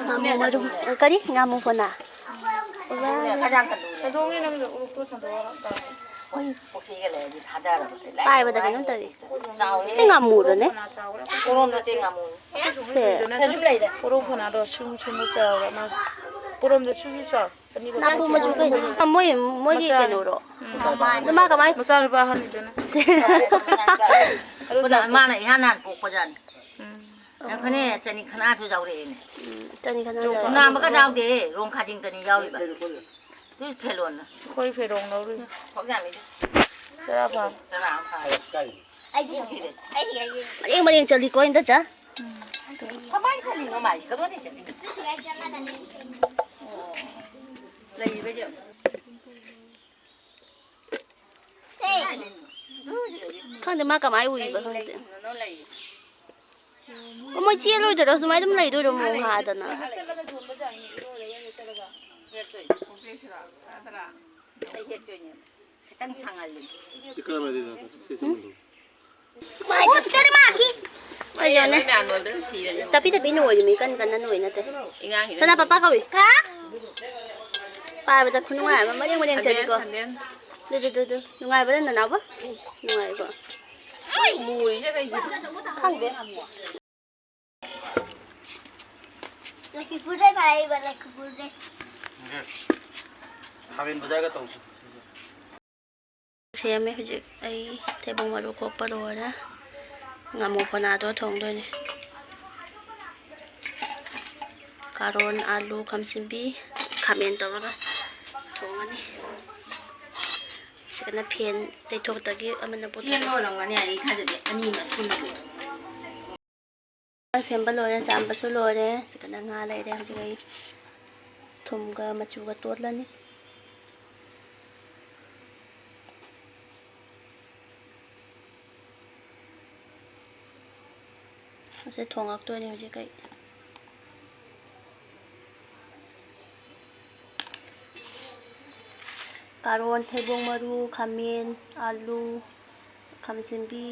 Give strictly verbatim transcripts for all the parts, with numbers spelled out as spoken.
ꯉꯥꯃꯨ ꯃꯔꯨꯝ, ꯀꯔꯤ? ꯉꯥꯃꯨ ꯐꯅꯥ? ꯁꯟꯗꯣꯛꯑꯣꯅꯦ, ꯅꯪꯗꯣ ꯎꯔꯨꯛꯇꯣ ꯁꯟꯗꯣꯛꯑꯒ ꯇꯧꯔꯣ꯫ ꯄꯥꯏꯕꯗ ꯀꯩꯅꯣꯝ ꯇꯧꯔꯤ꯫ ꯁꯤ ꯉꯥꯃꯨꯔꯅꯦ? ꯄꯣꯔꯣꯝ ꯅꯠꯇꯦ, ꯉꯥꯃꯨꯅꯤ꯫ ꯁꯦ꯫ ꯄꯣꯔꯣꯝ ꯐꯅꯥꯗꯣ ꯁꯨꯝ ꯁꯨꯝ ꯆꯥꯎꯔ ꯃꯥ꯫ ꯄꯣꯔꯣꯝꯗꯣ ꯁꯨꯝ ꯁꯨꯝ ꯆꯥꯎ꯫ ꯅꯥꯄꯨ ꯃꯆꯨ ꯀꯩꯅꯣ? ꯃꯣꯏ, ꯃꯣꯏꯒꯤ ꯃꯆꯥꯅꯤ꯫ ꯀꯩꯅꯣꯔꯣ? ꯎꯝ꯫ ꯑꯗꯨ ꯃꯥ ꯀꯃꯥꯏ? ꯃꯆꯥꯅꯨꯄꯥ ꯑꯍꯟꯅꯤꯗꯨꯅ꯫ ꯁꯦ꯫ ꯑꯗꯨ ꯃꯥꯅ ꯏꯍꯥꯟ ꯍꯥꯟ ꯄꯣꯛꯄꯖꯥꯠꯅꯤ꯫ ꯎꯝ꯫ ꯉꯥꯏꯈꯣꯅꯦ, ꯆꯅꯤ ꯈꯅꯥꯁꯨ ꯌꯥꯎꯔꯛꯑꯦꯅꯦ꯫ ꯎꯝ, ꯆꯅꯤ ꯈꯅꯥ ꯌꯥꯎꯔꯛꯑꯦ꯫ ꯅꯥꯝꯃꯒ ꯌꯥꯎꯗꯦ, ꯔꯣꯡ ꯈꯥꯖꯤꯡ ꯆꯅꯤ ꯌꯥꯎꯔꯤꯕ꯫ ꯑꯗꯨ ꯐꯦꯂꯣꯟꯅ꯫ ꯑꯩꯈꯣꯏ ꯐꯦꯔꯣꯡ ꯂꯧꯔꯨꯏ꯫ ꯐꯥꯎꯖꯥꯃꯤꯗ꯫ ꯆꯔꯥ ꯐꯥ꯫ ꯆꯔꯥ ꯑꯃ ꯐꯥꯔꯦ꯫ ꯑꯩꯁꯦ, ꯑꯩꯁꯦ, ꯑꯩꯁꯦ꯫ ꯃꯔꯦꯡ ꯃꯔꯦꯡ ꯆꯠꯂꯤꯀꯣ, ꯏꯟꯗꯣꯆꯥ? ꯎꯝ꯫ ꯀꯃꯥꯏꯅ ꯆꯠꯂꯤꯅꯣ ꯃꯥꯏꯁꯦ? ꯀꯗꯣꯝꯗꯩ ꯆꯠꯂꯤꯅꯣ? ꯑꯣ꯫ ꯂꯩꯔꯤꯕꯩꯁꯦ꯫ ꯈꯪꯗꯦ, ꯃꯥ ꯀꯃꯥꯏ ꯎꯏꯕ ꯈꯪꯗꯦ꯫ ꯑꯣ, ꯃꯣꯏ ꯆꯦꯜꯂꯣꯏꯗꯣꯏꯔꯣ? ꯁꯨꯃꯥꯏꯅ ꯑꯗꯨꯝ ꯂꯩꯗꯣꯏꯔꯣ ꯃꯑꯣꯡ ꯍꯥꯗꯅ? ꯈꯤꯇꯪ ꯁꯥꯡꯍꯜꯂꯤ꯫ ꯀꯩꯅꯣꯅꯦ꯫ ꯇꯞꯄꯤ ꯇꯞꯄꯤ ꯅꯣꯏꯔꯤꯃꯤ, ꯀꯟ ꯀꯟꯅ ꯅꯣꯏ ꯅꯠꯇꯦ꯫ ꯁꯅꯥ ꯄꯥꯄꯥ ꯀꯧꯏ꯫ ꯄꯥꯏꯕꯗ ꯈꯨꯅꯨꯡꯉꯥꯏ ꯑꯃ, ꯃꯔꯦꯡ ꯃꯔꯦꯡ ꯆꯠꯂꯤꯀꯣ꯫ ꯗꯨ, ꯗꯨ, ꯗꯨ, ꯗꯨ꯫ ꯅꯨꯡꯉꯥꯏꯕ꯭ꯔꯥ, ꯅꯅꯥꯎꯕ? ꯅꯨꯡꯉꯥꯏꯀꯣ꯫ ꯃꯨꯔꯤꯁꯦ ꯀꯩꯒꯤꯅꯣ? ꯈꯪꯗꯦ꯫ ꯂꯛꯈꯤꯄꯨꯔꯗꯩ ꯄꯥꯏꯔꯛꯏꯕ, ꯂꯛꯈꯤꯄꯨꯔꯗꯩ꯫ ꯈꯥꯃꯦꯟ ꯕꯖꯥꯔꯒ ꯇꯧꯁꯤ꯫ ꯁꯦꯝꯃꯦ ꯍꯧꯖꯤꯛ ꯑꯩ ꯊꯩꯕꯣꯡ ꯃꯔꯨ ꯈꯣꯛꯄ ꯂꯣꯏꯔꯦ꯫ ꯉꯥꯃꯨ ꯐꯅꯥꯗꯣ ꯊꯣꯡꯗꯣꯏꯅꯦ꯫ ꯀꯥꯔꯣꯟ, ꯑꯥꯂꯨ, ꯈꯥꯃꯦꯟꯁꯤꯟꯕꯤ, ꯈꯥꯃꯦꯟ ꯇꯧꯔꯒ ꯊꯣꯡꯉꯅꯤ꯫ ꯁꯤꯗꯅ ꯐꯦꯟ ꯇꯩꯊꯣꯛꯇꯒꯤ ꯑꯃꯅ ꯄꯣꯠ ꯆꯦꯡ ꯂꯣꯏꯔꯝꯒꯅꯤ, ꯑꯩ ꯊꯥꯖꯗꯦ꯫ ꯑꯅꯤꯃꯛ ꯄꯨꯟꯅ꯫ ꯁꯦꯝꯕ ꯂꯣꯏꯔꯦ, ꯆꯥꯝꯕꯁꯨ ꯂꯣꯏꯔꯦ꯫ ꯁꯤꯗꯅ ꯉꯥ ꯂꯩꯔꯦ꯫ ꯍꯧꯖꯤꯛ ꯑꯩ ꯊꯨꯝꯒ ꯃꯆꯨꯒ ꯇꯣꯠꯂꯅꯤ꯫ ꯑꯁꯤ ꯊꯣꯡꯉꯛꯇꯣꯏꯅꯦ ꯍꯧꯖꯤꯛ ꯑꯩ꯫ ꯀꯥꯔꯣꯟ, ꯊꯩꯕꯣꯡ ꯃꯔꯨ, ꯈꯥꯃꯦꯟ, ꯑꯥꯂꯨ, ꯈꯥꯃꯦꯟ ꯑꯁꯤꯟꯕꯤ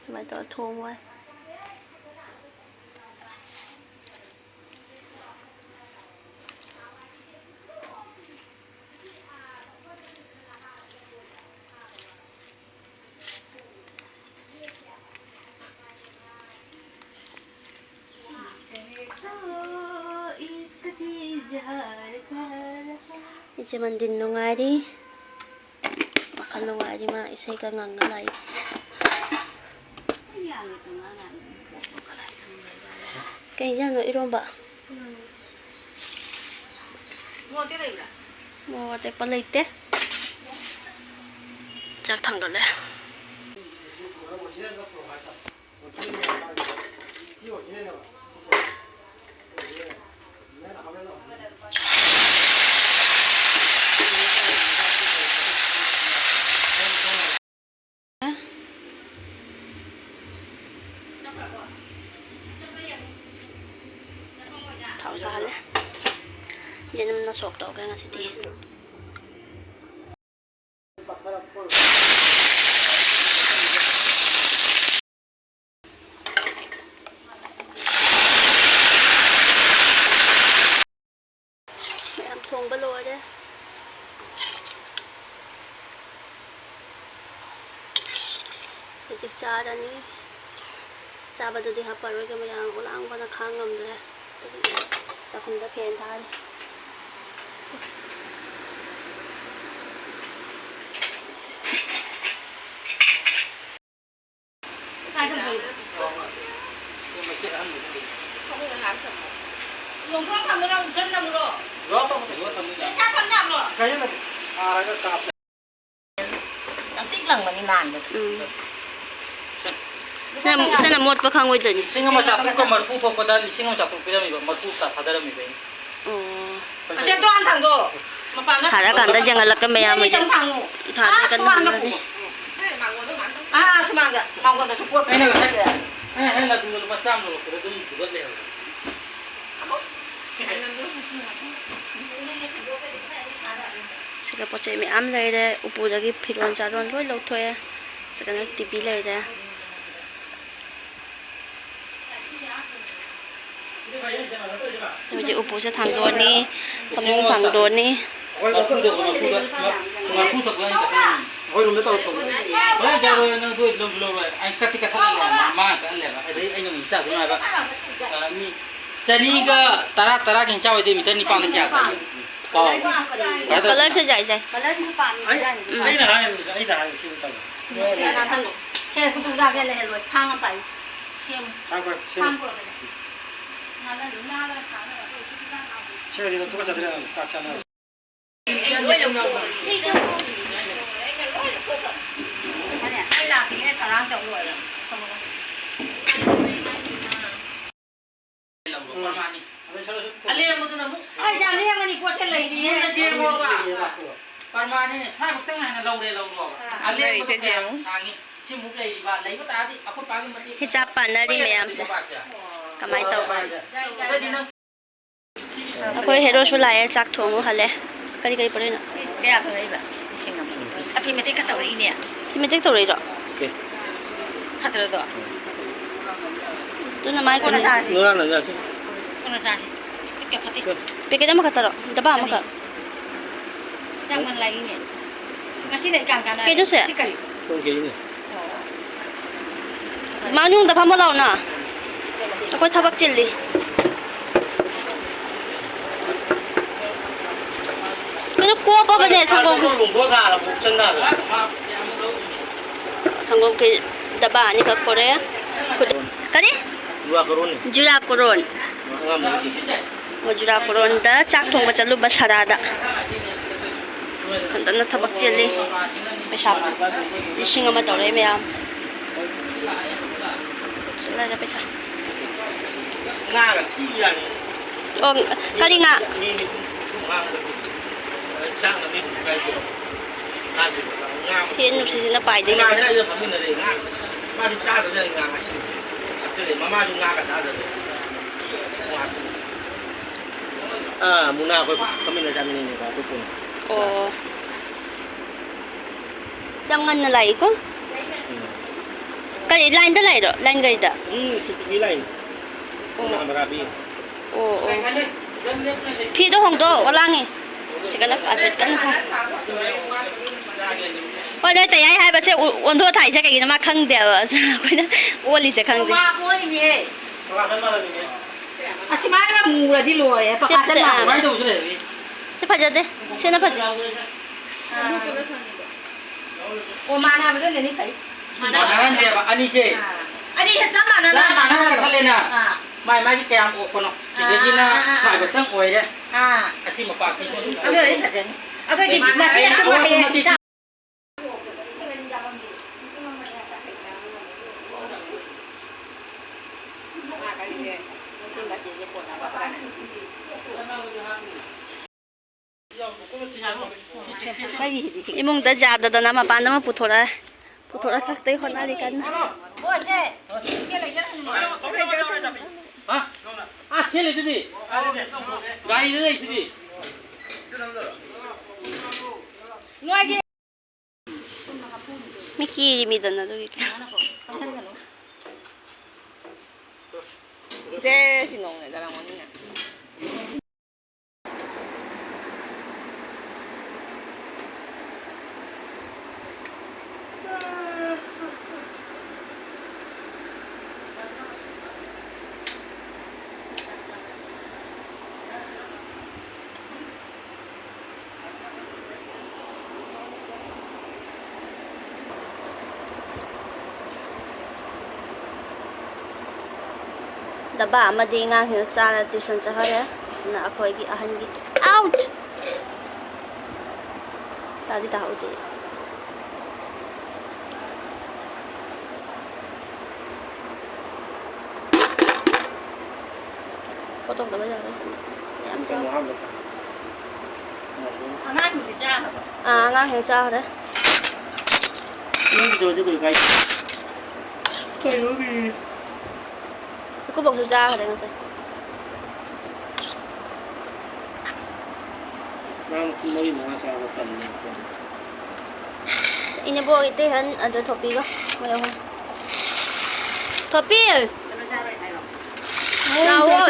ꯁꯨꯃꯥꯏꯅ ꯇꯧꯔ ꯊꯣꯡꯉꯣ ꯍꯥꯏ꯫ ꯏꯆꯦ ꯃꯟꯗꯤꯟ ꯅꯨꯡꯉꯥꯏꯔꯤ꯫ ꯋꯥꯈꯜ ꯅꯨꯡꯉꯥꯏꯔꯤ꯫ ꯃꯥ ꯏꯁꯩꯒ ꯉꯪꯉ ꯂꯥꯛꯏ꯫ ꯀꯩ ꯏꯟꯖꯥꯡꯅꯣ? ꯏꯔꯣꯝꯕ? ꯃꯣꯔꯣꯛ ꯑꯇꯦꯛꯄ ꯂꯩꯇꯦ꯫ ꯆꯥꯛ ꯊꯥꯡꯒꯠꯂꯦ꯫ ꯊꯥꯎ ꯁꯥꯍꯜꯂꯦ꯫ ꯌꯦꯅꯝꯅ ꯁꯣꯛ ꯇꯧꯒꯦ ꯉꯁꯤꯗꯤ꯫ ꯃꯌꯥꯝ ꯊꯣꯡꯕ ꯂꯣꯏꯔꯦ꯫ ꯍꯧꯖꯤꯛ ꯆꯥꯔꯅꯤ꯫ ꯆꯥꯕꯗꯨꯗꯤ ꯍꯥꯞꯄꯔꯣꯏꯒꯦ, ꯃꯌꯥꯝ ꯂꯥꯡꯕꯅ ꯈꯥꯡ ꯉꯝꯗ꯭ꯔꯦ꯫ ꯑꯗꯨꯒꯤ ꯆꯥꯛꯈꯨꯝꯗ ꯐꯦꯟ ꯊꯥꯔꯤ꯫ ꯌꯥꯝ ꯄꯤꯛꯂꯝꯒꯅꯤ ꯅꯥꯟꯕꯗ꯫ ꯎꯝ꯫ ꯁꯤꯅ, ꯁꯤꯅ ꯃꯣꯠꯄ ꯈꯪꯉꯣꯏꯗꯣꯏꯅꯤ꯫ ꯂꯤꯁꯤꯡ ꯑꯃ ꯆꯥꯇ꯭ꯔꯨꯛꯀ ꯃꯔꯤꯐꯨ ꯊꯣꯛꯄꯗ ꯂꯤꯁꯤꯡ ꯑꯃ ꯆꯥꯇ꯭ꯔꯨꯛ ꯄꯤꯔꯝꯃꯤꯕ, ꯃꯔꯤꯐꯨ ꯊꯥ-, ꯊꯥꯗꯔꯝꯃꯤꯕ ꯑꯩꯅ꯫ ꯑꯣ꯫ ꯑꯁꯤ ꯑꯗꯨ ꯍꯥꯟꯅ ꯊꯥꯡꯗꯣꯛꯑꯣ꯫ ꯃꯄꯥꯟꯗ ꯊꯥꯔꯛꯑꯀꯥꯟꯗ ꯌꯦꯡꯍꯜꯂꯛꯀꯦ ꯃꯌꯥꯝ ꯍꯣꯏꯁꯦ꯫ ꯏꯆꯝ ꯊꯥꯡꯉꯨ꯫ ꯊꯥꯗꯣꯛꯑꯦ ꯑꯥ, ꯀꯟꯅ ꯁꯨꯃꯥꯡꯗ ꯍꯥꯡꯅꯔꯦ꯫ ꯄꯨꯈꯣ꯫ ꯑꯥ, ꯁꯨꯃꯥꯡꯗ꯫ ꯃꯥꯡꯒꯣꯟꯗꯁꯨ ꯀꯣꯠꯄ ꯑꯩꯅ ꯉꯁꯥꯏ, ꯂꯩꯔꯦ꯫ ꯑꯩꯅ ꯉꯁꯥꯏ ꯂꯗꯨꯗꯣ ꯂꯨꯄꯥ ꯆꯥꯝꯃ ꯂꯧꯔꯛꯄꯗ ꯑꯗꯨꯝ ꯗꯨꯒꯠ ꯂꯩꯍꯧꯔꯦ꯫ ꯁꯤꯗ ꯄꯣꯠ ꯆꯩ ꯃꯌꯥꯝ ꯂꯩꯔꯦ꯫ ꯎꯄꯨꯗꯒꯤ ꯐꯤꯔꯣꯜ ꯆꯥꯔꯣꯟ ꯂꯣꯏ ꯂꯧꯊꯣꯛꯑꯦ꯫ ꯁꯤꯗꯅ ꯇꯤ ꯚꯤ ꯂꯩꯔꯦ꯫ ꯍꯧꯖꯤꯛ ꯎꯄꯨꯁꯦ ꯊꯥꯡꯗꯣꯛꯑꯅꯤ, ꯐꯃꯨꯡ ꯊꯥꯡꯗꯣꯛꯑꯅꯤ꯫ ꯃꯔꯐꯨꯗꯣ, ꯃꯔꯐꯨꯗ, ꯃꯔꯐꯨ ꯊꯛꯄ ꯑꯩꯅ ꯊꯛꯅꯤꯡꯉꯤ꯫ ꯑꯩꯈꯣꯏ ꯔꯨꯝꯗ ꯇꯧꯔ ꯊꯣꯡꯉꯦ꯫ ꯍꯣꯔꯦꯟ ꯆꯥꯔꯣꯏ, ꯅꯪ ꯑꯗꯨ ꯑꯣꯏꯔꯗꯤ ꯂꯧꯁꯨ ꯂꯧꯔꯣꯏ꯫ ꯑꯩ ꯀꯠꯇꯤ ꯀꯠꯊꯠꯂꯦ, ꯃꯥ ꯀꯠꯍꯜꯂꯦꯕ꯫ ꯑꯗꯩ ꯑꯩꯅ ꯑꯃꯨꯛ ꯆꯥꯗꯣꯏꯅꯦ ꯍꯥꯏꯕ꯫ ꯑ, ꯃꯤ ꯆꯅꯤꯒ ꯇꯔꯥ, ꯇꯔꯥꯒꯤ ꯍꯤꯡꯆꯥ ꯑꯣꯏꯗꯣꯏ ꯃꯤꯇꯔ ꯅꯤꯄꯥꯟꯗ ꯀꯌꯥ ꯇꯥꯏ? ꯄꯥꯎ꯫ ꯀꯩꯅꯣ ꯇꯧ-, ꯀꯂꯔꯁꯨ ꯌꯥꯏ, ꯌꯥꯏ꯫ ꯀꯂꯔꯁꯤꯁꯨ ꯄꯥꯝꯃꯤ, ꯑꯩ, ꯗꯤꯖꯥꯏꯟꯁꯦ꯫ ꯑꯩꯅ ꯍꯥꯏꯔꯤꯕ, ꯑꯩꯅ ꯍꯥꯏꯔꯤꯕ ꯁꯤ ꯃꯇꯝꯗ꯫ ꯁꯦ, ꯁꯦ, ꯁꯦ, ꯁꯦ, ꯈꯨꯗꯣꯡꯆꯥꯕ ꯂꯩꯍꯜꯂꯣꯏ꯫ ꯊꯥꯡ ꯑꯃ ꯄꯥꯏꯌꯨ꯫ ꯁꯦꯝꯃꯨ꯫ ꯊꯥꯡ ꯄꯥꯏ-, ꯁꯦꯝꯃꯨ꯫ ꯊꯥꯡ ꯄꯨꯔꯛꯀꯅꯤ꯫ ꯉꯥꯜꯍꯜꯂꯨ, ꯉꯥꯜꯂꯒ ꯊꯥꯡꯅꯕ꯫ ꯁꯤ ꯑꯣꯏꯔꯗꯤ ꯂꯧꯊꯣꯛꯑ ꯆꯠꯇ꯭ꯔꯦ, ꯆꯥꯛ ꯆꯥꯅꯕ꯫ ꯎꯝ꯫ ꯑꯗꯩ ꯁꯔꯨ ꯁꯔꯨ ꯑꯂꯦꯝꯕꯗꯨꯅ ꯑꯃꯨꯛ ꯑꯩꯁꯦ ꯑꯂꯦꯝꯕꯅꯤ ꯄꯣꯠꯁꯦ ꯂꯩꯔꯤꯌꯦ꯫ ꯃꯨꯟꯅ ꯌꯦꯡꯉꯣꯕ꯫ ꯄꯔꯃꯥꯅꯤꯅꯦ, ꯁꯥ ꯈꯛꯇꯪ ꯍꯥꯟꯅ ꯂꯧꯔꯦ, ꯂꯧꯔꯣꯕ꯫ ꯑꯥ꯫ ꯑꯂꯦꯝꯕꯗꯣ ꯏꯆꯦ ꯀꯌꯥ ꯆꯦꯡ꯫ ꯊꯥꯡꯉꯤ? ꯁꯤꯃꯨꯛ ꯂꯩꯔꯤꯕ, ꯂꯩꯕ ꯇꯥꯔꯗꯤ ꯑꯩꯈꯣꯏ ꯄꯥꯒꯤ ꯃꯇꯦꯛ ꯍꯤꯁꯥꯞ ꯄꯥꯟꯅꯔꯤ ꯃꯌꯥꯝꯁꯦ꯫ ꯀꯃꯥꯏꯅ ꯇꯧꯕ? ꯑꯗꯩꯗꯤ ꯅꯪ ꯑꯩꯈꯣꯏ ꯍꯦꯔꯣꯁꯨ ꯂꯥꯛꯑꯦ, ꯆꯥꯛ ꯊꯣꯡꯉꯨ ꯍꯜꯂꯦ꯫ ꯀꯔꯤ ꯀꯔꯤ ꯄꯨꯔꯛꯏꯅꯣ? ꯀꯌꯥ ꯐꯪꯉꯛꯏꯕ? ꯂꯤꯁꯤꯡ ꯑꯃ꯫ ꯑꯐꯤ ꯃꯇꯦꯛ ꯈꯔ ꯇꯧꯔꯛꯏꯅꯦ꯫ ꯐꯤ ꯃꯇꯦꯛ ꯇꯧꯔꯛꯏꯔꯣ? ꯑꯦ꯫ ꯐꯠꯇ꯭ꯔꯗꯣ? ꯑꯗꯨꯅ ꯃꯥꯏ ꯀꯣꯟꯅ ꯀꯨꯟ-, ꯆꯥꯔꯁꯤ꯫ ꯅꯨꯔꯥꯅ ꯆꯥꯁꯤ꯫ ꯀꯣꯟꯅ ꯆꯥꯁꯤ꯫ ꯈꯨꯠꯀ ꯐꯠꯇꯦ꯫ ꯄꯦꯀꯦꯠ ꯑꯃꯈꯛꯇꯔꯣ? ꯗꯕꯥ ꯑꯃꯈꯛ? ꯌꯥꯝ ꯉꯟꯅ ꯂꯥꯛꯏꯅꯦ꯫ ꯉꯁꯤꯅ ꯏꯀꯥꯟ ꯀꯥꯟꯅꯔꯦ꯫ ꯀꯩꯅꯣꯁꯦ? ꯁꯤ ꯀꯔꯤ? ꯁꯣꯝ ꯀꯦꯖꯤꯅꯦ꯫ ꯃꯅꯨꯡꯗ ꯐꯝꯃꯣ ꯂꯥꯎꯅ꯫ ꯑꯩꯈꯣꯏ ꯊꯕꯛ ꯆꯤꯜꯂꯤ꯫ ꯀꯩꯅꯣ ꯀꯣꯞꯄꯕꯅꯦ ꯁꯪꯒꯣꯝ꯫ ꯁꯪꯒꯣꯝ ꯀꯦ ꯗꯕꯥ ꯑꯅꯤꯈꯛ ꯄꯨꯔꯛꯑꯦ꯫ ꯀꯔꯤ? ꯖꯨꯔꯥ ꯀꯣꯔꯣꯟꯅꯤ꯫ ꯖꯨꯔꯥ ꯀꯣꯔꯣꯟ꯫ ꯑꯉꯥꯡꯕꯗꯨꯗꯤ꯫ ꯃꯣꯖꯨꯔꯥ ꯀꯣꯔꯣꯟꯗ ꯆꯥꯛ ꯊꯣꯡꯕ ꯆꯠꯂꯨꯕ ꯁꯔꯥꯗ꯫ ꯍꯟꯗꯛꯅ ꯊꯕꯛ ꯆꯤꯜꯂꯤ꯫ ꯄꯩꯁꯥ ꯂꯤꯁꯤꯡ ꯑꯃ ꯇꯧꯔꯛꯑꯦ ꯃꯌꯥꯝ꯫ ꯆꯠꯂꯔꯦ ꯄꯩꯁꯥ꯫ ꯉꯥꯒ ꯊꯤꯕꯖꯥꯠꯅꯤ꯫ ꯑꯣ, ꯀꯔꯤ ꯉꯥ? ꯃꯤ ꯅꯤꯐꯨ ꯉꯥꯡꯕꯗ ꯆꯥꯛꯅ ꯃꯤ ꯀꯥꯏꯗꯦꯕ꯫ ꯐꯦꯟ ꯅꯨꯡꯁꯤꯠꯁꯤꯅ ꯄꯥꯏꯗꯦ꯫ ꯃꯥꯁꯦ ꯑꯩꯒ ꯐꯝꯃꯤꯟꯅꯔꯦ꯫ ꯉꯥ, ꯃꯥꯗꯤ ꯆꯥꯗꯕ ꯌꯥꯏ, ꯉꯥ ꯉꯁꯤ꯫ ꯑꯗꯨꯅꯦ ꯃꯃꯥꯁꯨ ꯉꯥꯒ ꯆꯥꯗꯕ꯫ ꯑꯥ, ꯃꯨꯛꯅꯥ ꯑꯩꯈꯣꯏ ꯐꯝꯃꯤꯟꯅ ꯆꯥꯃꯤꯟꯅꯩꯅꯦꯕ ꯑꯩꯈꯣꯏ ꯄꯨꯟꯅ꯫ ꯑꯣ꯫ ꯌꯥꯝ ꯉꯟꯅ ꯂꯥꯛꯏꯀꯣ? ꯎꯝ꯫ ꯀꯔꯤ, ꯂꯥꯏꯟꯗ ꯂꯥꯛꯏꯔꯣ? ꯂꯥꯏꯟ ꯒꯥꯔꯤꯗ? ꯎꯝ, ꯁꯨꯇꯤꯒꯤ ꯂꯥꯏꯟ꯫ ꯑꯣ꯫ ꯃꯨꯛꯅꯥ ꯚꯔꯥ ꯄꯤ꯫ ꯑꯣ, ꯑꯣ꯫ ꯐꯤꯗꯣ ꯍꯣꯡꯗꯣꯛꯑꯣ, ꯂꯥꯡꯉꯦ꯫ ꯁꯤ ꯀꯟꯅ ꯀꯥꯔꯄꯦꯠ ꯀꯟꯅ ꯊꯥ-, ꯍꯣꯏ, ꯅꯣꯏ ꯇꯌꯥꯏ ꯍꯥꯏꯕꯁꯦ ꯑꯣ-, ꯑꯣꯟꯊꯣꯛꯑ ꯊꯥꯏꯁꯦ ꯀꯩꯒꯤꯅꯣ ꯃꯥ ꯈꯪꯗꯦꯕ꯫ ꯑꯩꯈꯣꯏꯅ ꯑꯣꯜꯂꯤꯁꯦ ꯈꯪꯗꯦ꯫ ꯃꯥ ꯑꯣꯜꯂꯤꯅꯦꯍꯦ꯫ ꯑꯁꯤ ꯃꯥꯅꯒ ꯃꯨꯔꯗꯤ ꯂꯣꯏꯔꯦ꯫ ꯁꯦ, ꯄꯀꯥ ꯁꯦ, ꯆꯠꯂꯦ꯫ ꯑꯥ꯫ ꯁꯨꯃꯥꯏꯅ ꯇꯧꯕꯁꯨ ꯂꯩꯕꯅꯤ꯫ ꯁꯤ ꯐꯖꯗꯦ꯫ ꯁꯤꯅ ꯐꯖꯩ꯫ ꯑꯥ꯫ ꯑꯣ, ꯃꯥꯟꯅꯕꯗꯨꯅꯅꯤ ꯐꯩ꯫ ꯃꯥꯟꯅꯍꯟꯁꯦꯕ ꯑꯅꯤꯁꯦ꯫ ꯑꯥ꯫ ꯑꯅꯤꯁꯦ ꯆꯞ ꯃꯥꯟꯅꯅ ꯆꯞ ꯃꯥꯟꯅꯅ ꯀꯛꯊꯠꯂꯦꯅ꯫ ꯑꯥ꯫ ꯃꯥꯏ ꯃꯥꯏꯒꯤ ꯀꯌꯥꯝ ꯑꯣꯛꯄꯅꯣ꯫ ꯁꯤꯗꯒꯤꯅ ꯑꯥ, ꯑꯥ, ꯑꯥ, ꯑꯥ꯫ ꯁ꯭ꯋꯥꯏꯐꯥꯎꯇꯪ ꯑꯣꯏꯔꯦ꯫ ꯑꯥ꯫ ꯑꯁꯤ ꯃꯄꯥꯛꯁꯤ ꯑꯗꯨ ꯑꯣꯏꯔꯗꯤ ꯐꯖꯅꯤ꯫ ꯑꯗꯨ ꯑꯣꯏꯔꯗꯤ ꯑꯦ, ꯃꯇꯦꯛ ꯑꯃ ꯑꯋꯥꯠꯄ ꯍꯌꯦꯡ ꯃꯇꯦꯛ ꯏꯆꯥ ꯏꯃꯨꯡꯗ ꯌꯥꯗꯗꯅ ꯃꯄꯥꯟꯗ ꯑꯃ ꯄꯨꯊꯣꯔꯛꯑꯦ꯫ ꯄꯨꯊꯣꯔꯛꯑ ꯀꯛꯇꯩ ꯍꯣꯠꯅꯔꯤ ꯀꯟꯅ꯫ ꯍꯥ? ꯑꯥ, ꯊꯦꯜꯂꯤꯗꯨꯗꯤ꯫ ꯒꯥꯔꯤꯗ ꯂꯩꯁꯤꯗꯤ꯫ ꯃꯤ ꯀꯤꯔꯤꯃꯤꯗꯅ ꯑꯗꯨꯒꯤ꯫ ꯖꯦ ꯁꯤ ꯅꯣꯡꯅꯦ ꯗꯔꯥꯡ ꯃꯅꯤꯅꯦ꯫ ꯗꯕꯥ ꯑꯃꯗꯤ ꯑꯉꯥꯡꯁꯤꯡꯅ ꯆꯥꯔ tuition ꯆꯠꯈꯔꯦ꯫ ꯑꯁꯤꯅ ꯑꯩꯈꯣꯏꯒꯤ ꯑꯍꯟꯒꯤ꯫ Out! ꯇꯥꯗꯤ ꯇꯥꯍꯧꯗꯦ꯫ ꯐꯣꯇꯣ ꯀꯥꯞꯄ ꯌꯥꯔꯣꯏ ꯁꯤꯗꯤ꯫ ꯌꯥꯝ ꯆꯥꯎ꯫ ꯑꯉꯥꯡꯒꯤꯗꯤ ꯆꯥꯈ꯭ꯔꯕ? ꯑꯥ, ꯑꯉꯥꯡꯈꯩ ꯆꯥꯈ꯭ꯔꯦ꯫ ꯅꯪꯒꯤꯗꯣ ꯑꯗꯨ ꯀꯩ ꯀꯥꯏ-, ꯀꯩꯅꯣꯒꯤ꯫ ꯏꯀꯨꯕꯣꯛꯁꯨ ꯆꯥꯈ꯭ꯔꯦ ꯉꯁꯥꯏ꯫ ꯃꯥ ꯃꯈꯨꯝ ꯃꯔꯤ ꯃꯉꯥ ꯆꯥꯕ ꯇꯜꯂꯦ꯫ ꯏꯅꯦꯕꯣꯛ, ꯏꯇꯩꯍꯟ, ꯑꯗ ꯊꯣꯛꯄꯤꯒ ꯃꯣꯏ ꯑꯍꯨꯝ꯫ ꯊꯣꯛꯄꯤ! ꯂꯥꯛꯑꯣ꯫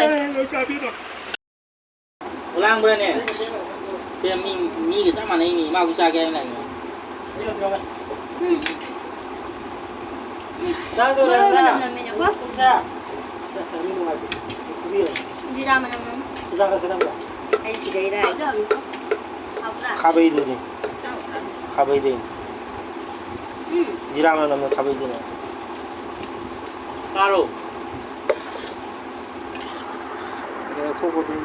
ꯂꯥꯡꯕ꯭ꯔꯥꯅꯦ? ꯁꯦ ꯃꯤ, ꯃꯤꯒ ꯆꯞ ꯃꯥꯟꯅꯩ ꯃꯤ꯫ ꯃꯥꯕꯨ ꯆꯥꯒꯦ ꯍꯥꯏꯅ ꯂꯥꯛꯏꯅꯦ꯫ ꯎꯝ꯫ ꯆꯥꯗꯣꯏꯔꯦ ꯃꯔꯣꯏ ꯅꯪ? ꯃꯅꯝ ꯅꯝꯃꯦꯅꯦꯀꯣ꯫ ꯏꯆꯥ꯫ ꯖꯤꯔꯥ ꯃꯅꯝ ꯅꯝ꯫ ꯆꯨꯖꯥꯛ ꯈꯔ ꯁꯦꯝꯂꯝꯕ꯭ꯔꯣ? ꯑꯩ ꯁꯤꯗꯩꯗ ꯍꯥꯎꯕ꯭ꯔꯥ? ꯈꯥꯕꯩꯗꯨꯅꯤ꯫ ꯆꯥꯎ, ꯆꯥꯎ꯫ ꯈꯥꯕꯩꯗꯨꯅꯤ꯫ ꯎꯝ꯫ ꯖꯤꯔꯥ ꯃꯅꯝ ꯅꯝꯃꯦ, ꯈꯥꯕꯩꯗꯨꯅꯤ꯫ ꯆꯥꯔꯣ꯫ ꯂꯧꯊꯣꯛꯄꯗꯤ꯫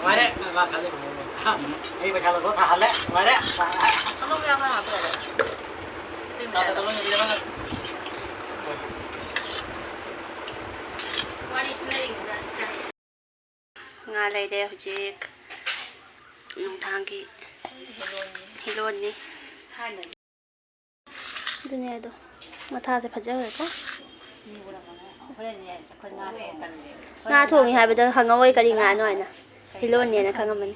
ꯅꯨꯡꯉꯥꯏꯔꯦ, ꯃꯥ ꯈꯜꯂꯦ꯫ ꯑꯩ ꯄꯩꯁꯥ ꯂꯧꯊꯣꯛ ꯊꯥꯍꯜꯂꯦ, ꯅꯨꯡꯉꯥꯏꯔꯦ꯫ ꯉꯥ ꯂꯩꯔꯦ ꯍꯧꯖꯤꯛ ꯅꯨꯡꯗꯥꯡꯒꯤ ꯏꯔꯣꯟꯅꯤ꯫ ꯑꯗꯨꯅꯦ ꯑꯗꯣ ꯃꯊꯥꯁꯦ ꯐꯖꯈ꯭ꯔꯦꯀꯣ꯫ ꯉꯥ ꯊꯣꯡꯉꯤ ꯍꯥꯏꯕꯗ ꯍꯪꯉꯛꯑꯣꯏ ꯀꯔꯤ ꯉꯥꯅꯣ ꯍꯥꯏꯅ꯫ ꯏꯔꯣꯟꯅꯦꯅ ꯈꯪꯉꯝꯃꯅꯤ꯫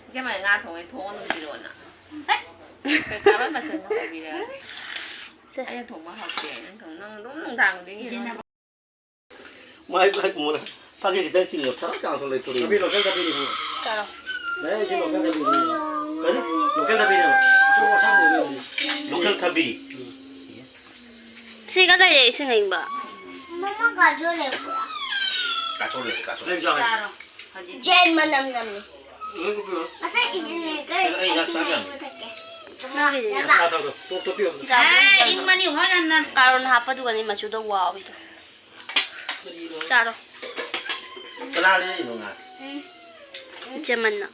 ꯏꯆꯦꯃ ꯉꯥ ꯊꯣꯡꯉꯦ, ꯊꯣꯡꯉ ꯑꯗꯨꯝ ꯄꯤꯔꯛꯑꯣꯅ꯫ ꯀꯩꯀꯥ ꯂꯣꯏ ꯃꯆꯜ ꯍꯥꯞꯄꯤꯔꯦ꯫ ꯁꯦ꯫ ꯑꯩꯅ ꯊꯣꯡꯕ ꯍꯥꯎꯇꯦ꯫ ꯅꯪ ꯊꯣꯡ-, ꯅꯪ ꯑꯗꯨꯝ ꯅꯨꯡꯗꯥꯡ ꯈꯨꯗꯤꯡꯒꯤ ꯏꯔꯣꯟ-, ꯃꯥꯏ ꯐꯥꯏ ꯀꯨꯝꯕꯅ ꯐꯥꯒꯦ ꯈꯤꯇꯪ ꯆꯤꯡꯉꯣ, ꯁꯔꯞ ꯆꯥꯡ ꯊꯣꯛ ꯂꯩꯇꯣꯔꯤ꯫ ꯊꯕꯤ ꯂꯣꯀꯦꯜ ꯊꯕꯤꯅꯤ ꯏꯕꯨꯡꯉꯣ꯫ ꯆꯥꯔꯣ꯫ ꯑꯦ, ꯁꯤ ꯂꯣꯀꯦꯜ ꯊꯕꯤꯅꯤ꯫ ꯀꯔꯤ? ꯂꯣꯀꯦꯜ ꯊꯕꯤꯅꯦꯕ꯫ ꯑꯆꯧꯕ ꯑꯁꯥꯡꯕꯗꯨꯅꯦ꯫ ꯂꯣꯀꯦꯜ ꯊꯕꯤ꯫ ꯎꯝ꯫ ꯁꯤꯒ ꯂꯩꯔꯦ ꯏꯁꯤꯡ ꯑꯏꯪꯕ꯫ ꯃꯃꯥ ꯒꯥꯖꯣ ꯂꯩꯕ꯭ꯔꯥ? ꯒꯥꯖꯣ ꯂꯩ, ꯒꯥꯖꯣ꯫ ꯂꯩ, ꯆꯥꯔꯣ꯫ ꯆꯥꯔꯣ꯫ ꯖꯦꯟ ꯃꯅꯝ ꯅꯝꯃꯤ꯫ ꯂꯣꯏ ꯀꯨꯞꯄꯤꯔꯣ? ꯉꯁꯥꯏ ꯏꯁꯤꯡ ꯂꯩꯈ꯭ꯔꯦ꯫ ꯑꯩ, ꯑꯩ ꯉꯥ ꯆꯥ ꯌꯥꯅꯤ꯫ ꯉꯥ ꯊꯛꯀꯦ꯫ ꯉꯥ ꯊꯛꯀꯦ꯫ ꯉꯥ ꯊꯛꯀꯦ꯫ ꯇꯣ-, ꯇꯣꯠꯄꯤꯌꯣ ꯑꯝꯇ꯫ ꯑꯦ, ꯏꯪꯕꯅꯤ, ꯍꯣꯔꯦꯟ ꯅꯪ꯫ ꯀꯥꯔꯣꯟ ꯍꯥꯞꯄꯗꯨꯒꯅꯦ ꯃꯆꯨꯗꯣ ꯋꯥꯎꯔꯤꯗꯣ꯫ ꯆꯥꯔꯣ꯫ ꯀꯅꯥ ꯂꯩꯔꯤꯅꯣ ꯉꯥ? ꯏꯆꯦꯃꯟꯅ꯫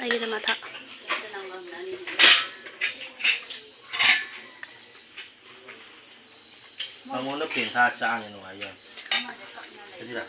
ꯑꯩꯒꯤꯗ ꯃꯊꯛ꯫ ꯃꯉꯣꯟꯗ ꯄꯦꯟ ꯊꯥ ꯆꯥꯅꯤ ꯅꯨꯡꯉꯥꯏ ꯌꯥꯅꯤ꯫ ꯑꯗꯨꯗ꯫